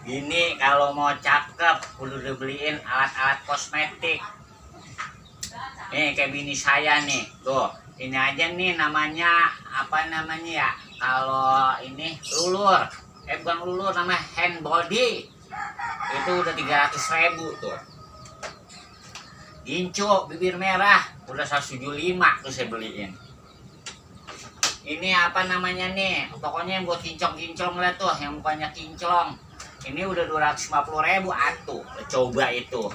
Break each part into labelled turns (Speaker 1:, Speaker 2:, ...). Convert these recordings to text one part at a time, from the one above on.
Speaker 1: Ini kalau mau cakep kudu dibeliin alat-alat kosmetik. Nih kayak bini saya nih, tuh ini aja nih namanya apa namanya ya? Kalau ini lulur, bukan lulur, namanya hand body. Itu udah 300.000 tuh. Gincu bibir merah udah 175 tuh saya beliin. Ini apa namanya nih? Pokoknya yang buat kinclong-kinclong lah tuh, yang mukanya kinclong. Ini udah 250.000 atuh. Coba itu.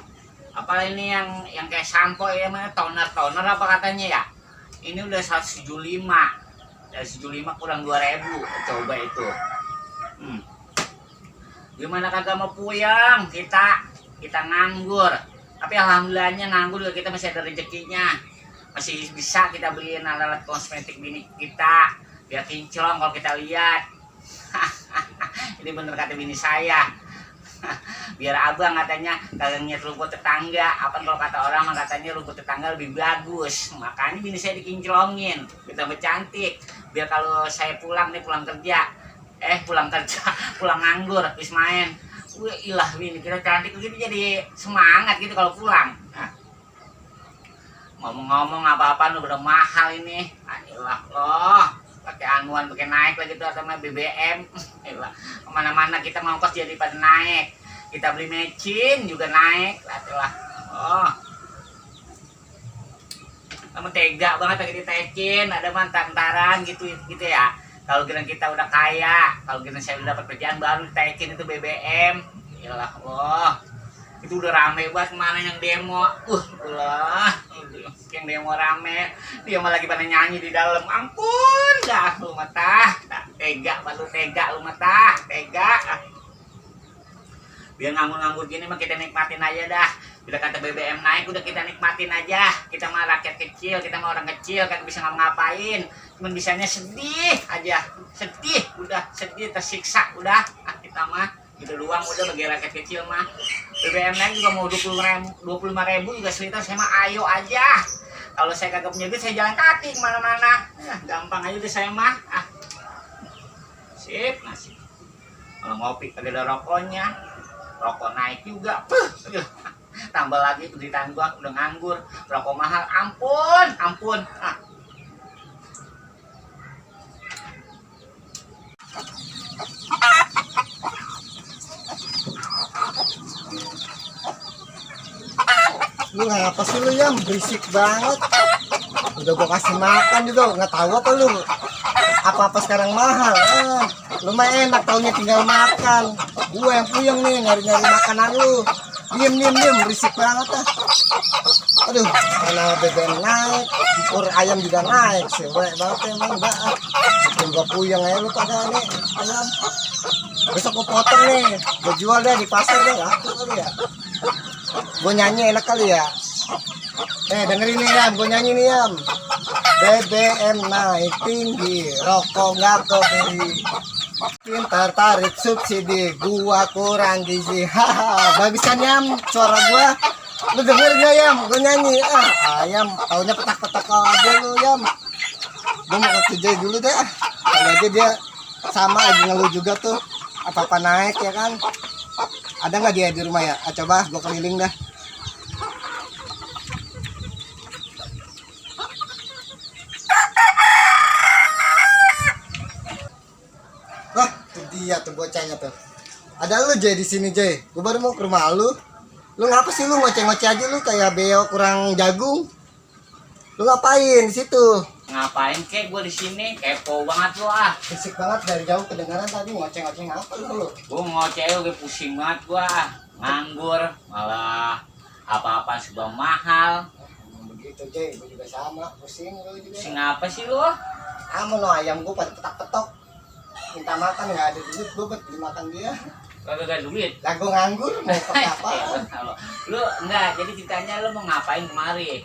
Speaker 1: Apalagi ini yang kayak sampo ya, mana toner apa katanya ya? Ini udah 175. Dari 175 kurang 2.000. Coba itu. Gimana kagak mau puyeng kita nganggur. Tapi alhamdulillahnya nganggur juga kita masih ada rezekinya. Masih bisa kita beliin alat kosmetik bini kita biar kinclong kalau kita lihat. Ini bener kata bini saya. Biar abang katanya kagak ngeliat rumput tetangga. Apa kalau kata orang mah katanya rumput tetangga lebih bagus. Makanya bini saya dikinclongin, kita bercantik. Biar kalau saya pulang kerja, pulang nganggur, habis main. Wah ilah bini kita cantik gitu, jadi semangat gitu kalau pulang. Ngomong-ngomong apa-apa udah mahal ini. Ilah loh, pakai anuan, pakai naik lagi tuh sama BBM. Ilah, kemana-mana kita mau kos jadi pada naik. Kita beli mecin juga naik. Ilah, oh. Kamu tega banget lagi ditekin, ada mantantaran gitu ya. Kalau kita udah kaya, kalau saya udah dapat kerjaan baru ditekin itu BBM. Ilah loh. Itu udah rame banget kemana yang demo. Ulah yang demo rame, dia malah lagi pada nyanyi di dalam. Ampun dah lu mata tega, baru tega lu mata tega. Biar nganggur-nganggur gini mah kita nikmatin aja dah. Bila kata BBM naik udah kita nikmatin aja. Kita mah rakyat kecil, kita mah orang kecil, kagak bisa ngapa-ngapain. Cuman bisanya sedih aja, udah sedih tersiksa udah. Kita mah gitu doang udah bagi rakyat kecil mah. BBM naik juga mau 25.000 juga cerita saya mah ayo aja. Kalau saya kagak punya duit saya jalan kaki kemana-mana. Gampang aja deh saya mah. Sip nasib. Kalau ngopi kagak ada rokoknya, rokok naik juga. Tambah lagi penderitaan gua udah nganggur, rokok mahal, ampun.
Speaker 2: Lu ngapa sih lu Yam, berisik banget. Udah gua kasih makan juga nggak tahu apa lu, apa sekarang mahal. Lu mah enak taunya tinggal makan, gua yang puyeng nih nyari makanan lu. Diem berisik banget Aduh, karena BBM naik, pur ayam juga naik sih, banget emang enggak. Bikin gua puyeng aja lu pada nih ayam. Besok gua potong nih, gua jual deh di pasar deh, laku kali ya. Gua nyanyi enak kali ya. Dengerin nih Yam, gua nyanyi nih Yam. BBM naik tinggi, rokok nggak kebeli. Pintar tarik subsidi, gua kurang gizi. Haha, bagusan Yam suara gua. Lu denger gak Yam, gua nyanyi. Ayam taunya petak-petak aja lu Yam. Gua mau ke Jay dulu deh. Kali aja dia sama aja ngeluh juga tuh. Apa-apa naik ya kan. Ada nggak dia di rumah ya? Coba gua keliling dah. Wah, itu dia tuh bocahnya tuh. Ada lu Jay di sini Jay. Gua baru mau ke rumah lu. Lu ngapa sih lu ngoceh-ngoceh aja lu kayak beo kurang jagung? Lu ngapain di situ?
Speaker 1: Ngapain kek gua di sini? Kepo banget lu
Speaker 2: Fisik banget dari jauh kedengaran tadi ngoceh-ngoceh ngapa lu?
Speaker 1: Gua ngoceh udah pusing banget gua. Nganggur, malah apa-apa sudah mahal.
Speaker 2: Begitu Jay, gua juga sama, pusing lu juga.
Speaker 1: Pusing apa sih lu?
Speaker 2: Kamu no ayam gua pada petak-petok. Minta makan nggak ada duit, gua buat beli makan dia.
Speaker 1: Kagak ada duit.
Speaker 2: Lah gua nganggur mau pakai apa?
Speaker 1: Lu enggak, jadi ceritanya lu mau ngapain kemari?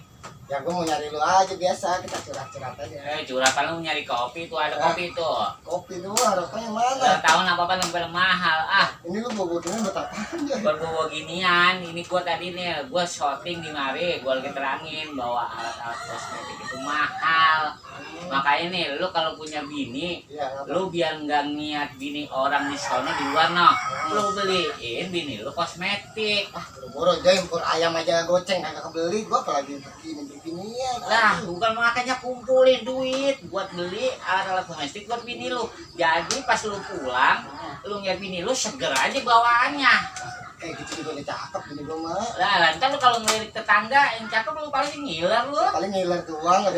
Speaker 2: Ya gua mau nyari lu aja biasa, kita curhat-curhat aja.
Speaker 1: Curhat kan lu nyari kopi tuh, ada kopi tuh.
Speaker 2: Kopi tuh rokoknya mana?
Speaker 1: Udah tahu apa-apa yang paling mahal.
Speaker 2: Ini lu bawa gini buat apaan ya?
Speaker 1: Buat bawa ginian, ini gua tadi nih, gua shopping di mari, gua lagi terangin bahwa alat-alat kosmetik itu mahal. Makanya nih, lu kalau punya bini,
Speaker 2: Iya, ngapa?
Speaker 1: lu biar nggak niat bini orang di sono di luar no, lu beliin bini lu kosmetik.
Speaker 2: Buru-buru aja impor ayam aja goceng kagak kebeli, gua apalagi beginian.
Speaker 1: Lah, bukan makanya kumpulin duit buat beli alat-alat domestik buat bini lu. Jadi pas lu pulang, lu ngeliat bini lu seger aja bawaannya.
Speaker 2: Kayak gitu juga udah cakep gini gua mah.
Speaker 1: Lah, ntar lu kalau ngelirik tetangga yang cakep lu paling ngiler lu.
Speaker 2: Paling ngiler doang, nggak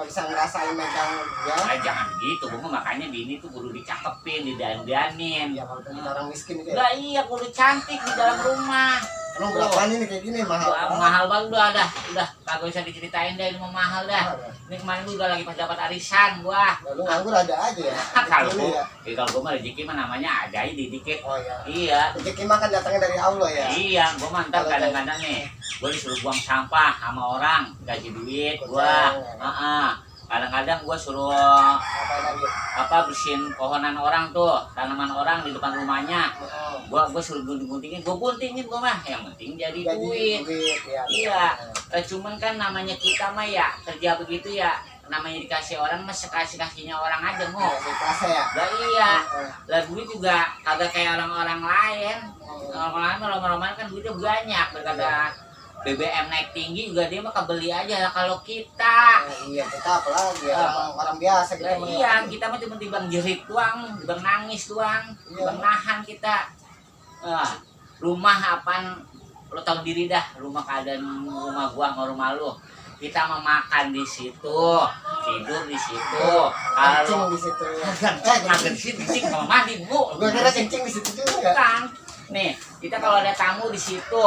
Speaker 2: bisa ngerasain megang dia.
Speaker 1: Ah, jangan gitu, gua mah makanya bini tuh kudu dicakepin, didandanin.
Speaker 2: Ya kalau kita orang miskin gitu ya.
Speaker 1: Lah iya, kudu cantik di dalam rumah.
Speaker 2: Emang berapaan ini kayak gini mahal?
Speaker 1: Wah, mahal banget udah kagak bisa diceritain dah, ini mah mahal dah. Ini kemarin gua juga lagi pas dapat arisan gua.
Speaker 2: Lalu nganggur ada aja ya.
Speaker 1: Kalau
Speaker 2: Ini
Speaker 1: gua,
Speaker 2: ya.
Speaker 1: kalau gua mah rezeki mah namanya ada aja dikit.
Speaker 2: Oh iya.
Speaker 1: Iya.
Speaker 2: Rezeki mah kan datangnya dari Allah ya.
Speaker 1: Iya, gua mantap kadang-kadang nih. Gua disuruh buang sampah sama orang, gaji duit gua. Kadang-kadang gua suruh
Speaker 2: Apa lagi?
Speaker 1: bersihin pohonan orang tuh, tanaman orang di depan rumahnya. Gua suruh gunting-guntingin, gua guntingin gua mah. Yang penting jadi duit.
Speaker 2: Ya.
Speaker 1: Iya. Cuman kan namanya kita mah ya kerja begitu ya. Namanya dikasih orang mah sekasih-kasihnya orang aja mau.
Speaker 2: Ikhlas ya.
Speaker 1: Lah iya. Lah duit juga kagak kayak orang-orang lain. Orang-orang lain lama-lama kan duitnya banyak. Berkata BBM naik tinggi juga dia mah kebeli aja lah kalau kita.
Speaker 2: Iya, kita apalagi ya, orang biasa gitu.
Speaker 1: Lah iya, kita mah cuma dibang jerit doang, dibang nangis doang, dibang nahan kita. Rumah apaan lo tahu diri dah, rumah keadaan rumah gua sama rumah lu. Kita mau makan di situ, tidur di situ.
Speaker 2: Kencing di situ.
Speaker 1: Makan di situ, kencing sama mandi bu.
Speaker 2: Gua kira kencing di situ juga.
Speaker 1: Bukan. Nih, kita kalau ada tamu di situ,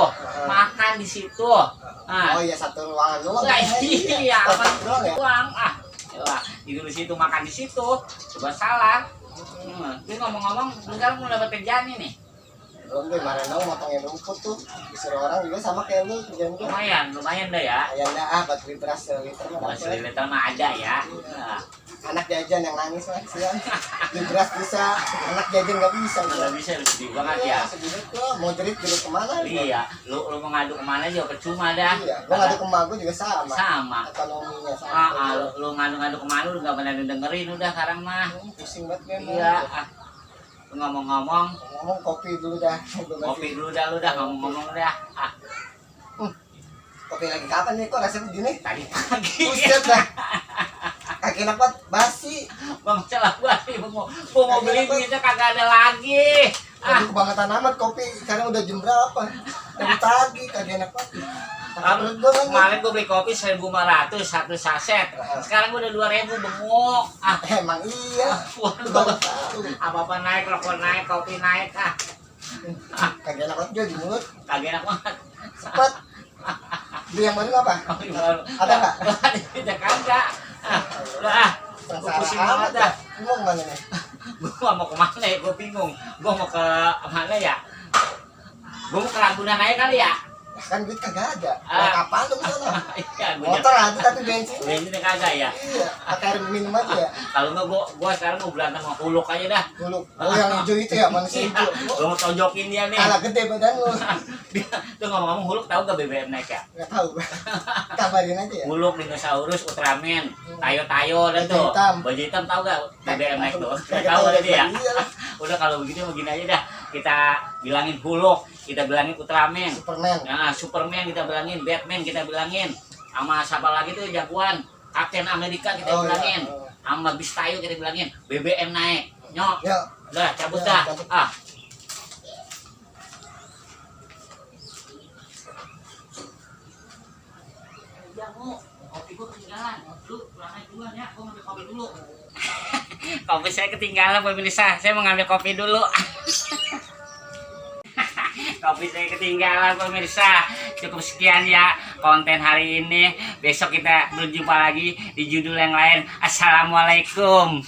Speaker 1: makan di situ.
Speaker 2: Oh iya, satu ruangan doang.
Speaker 1: Lah iya, apa
Speaker 2: doang ya?
Speaker 1: doang. Wah, tidur di situ, makan di situ. Coba salah. Ini ngomong-ngomong, sekarang mau dapat kerjaan nih.
Speaker 2: Belum deh, kemarin dong motongin rumput tuh. Disuruh orang juga sama kayak lu kerjaan gua.
Speaker 1: Lumayan dah ya.
Speaker 2: Ya enggak, buat beli beras seliter mah
Speaker 1: Buat
Speaker 2: dapet.
Speaker 1: liter mah ada ya.
Speaker 2: Anak jajan yang nangis lah siang. Beli beras bisa, anak jajan nggak bisa.
Speaker 1: Nggak bisa sedih banget ya.
Speaker 2: Sedikit gua mau jerit kemana?
Speaker 1: Iya, lu mau ngadu kemana juga percuma dah.
Speaker 2: Iya, gua ngadu ke emak gua juga sama.
Speaker 1: Sama.
Speaker 2: Ekonominya sama.
Speaker 1: Lu ngadu-ngadu kemana lu nggak pernah dengerin udah sekarang mah.
Speaker 2: Pusing banget memang.
Speaker 1: Iya. Lu ngomong-ngomong,
Speaker 2: Ngomong kopi dulu dah.
Speaker 1: kopi dulu dah lu dah ngomong-ngomong dah.
Speaker 2: Kopi lagi kapan nih kok rasanya begini?
Speaker 1: Tadi pagi.
Speaker 2: Buset dah. Kaki enak banget, basi.
Speaker 1: Bang salah gua nih, gua mau beli duitnya kagak ada lagi.
Speaker 2: Aduh, kebangetan amat kopi. Sekarang udah jam berapa? Dari pagi, kagak enak banget.
Speaker 1: Kemarin gua beli kopi 1.500 satu saset. Sekarang gua udah 2.000 bengok.
Speaker 2: Emang iya.
Speaker 1: Apa-apa naik, rokok naik, kopi naik.
Speaker 2: Kagak enak banget juga di mulut.
Speaker 1: Kagak enak banget.
Speaker 2: Cepat. Beli yang baru apa? Ada nggak?
Speaker 1: Ada kagak. Udah pusing banget dah.
Speaker 2: Mau kemana nih?
Speaker 1: Gua mau kemana ya? Gua bingung. Gua mau ke mana ya? Gua mau ke Ragunan aja kali ya?
Speaker 2: Kan duit kagak ada. Kapan tuh sana?
Speaker 1: Iya,
Speaker 2: Motor ada tapi bensin.
Speaker 1: bensinnya kagak ya?
Speaker 2: Iya, pakai air minum aja ya.
Speaker 1: Kalau enggak gua sekarang mau berantem sama Huluk aja dah.
Speaker 2: Dulu. Oh yang hijau itu ya, manusia
Speaker 1: Iya,
Speaker 2: hijau.
Speaker 1: gua mau tonjokin dia nih.
Speaker 2: Kalah gede badan lu.
Speaker 1: Tuh ngomong-ngomong Huluk tahu gak BBM naik ya?
Speaker 2: Nggak tahu. Kabarin aja ya.
Speaker 1: Huluk, dinosaurus, Ultraman, Tayo-tayo dan
Speaker 2: Baju
Speaker 1: tuh.
Speaker 2: hitam.
Speaker 1: Baju hitam tahu gak BBM naik tuh?
Speaker 2: Nggak
Speaker 1: Tahu tadi ya?
Speaker 2: Iya.
Speaker 1: Udah kalau begitu begini aja dah. Kita bilangin Huluk, kita bilangin Ultraman.
Speaker 2: Superman.
Speaker 1: Nah, Superman kita bilangin, Batman kita bilangin. Sama siapa lagi tuh jagoan? Kapten Amerika kita bilangin.
Speaker 2: Iya.
Speaker 1: Sama bis tayo kita bilangin. BBM naik. Nyok.
Speaker 2: Ya.
Speaker 1: Udah cabut
Speaker 2: Ya,
Speaker 1: dah.
Speaker 2: cabut.
Speaker 1: Jamu, kopi gua ketinggalan. Lu pulang aja duluan ya, gua ngambil kopi dulu. Kopi saya ketinggalan pemirsa, saya mau ngambil kopi dulu. Kopi saya ketinggalan pemirsa. Cukup sekian ya konten hari ini. Besok kita berjumpa lagi di judul yang lain. Assalamualaikum.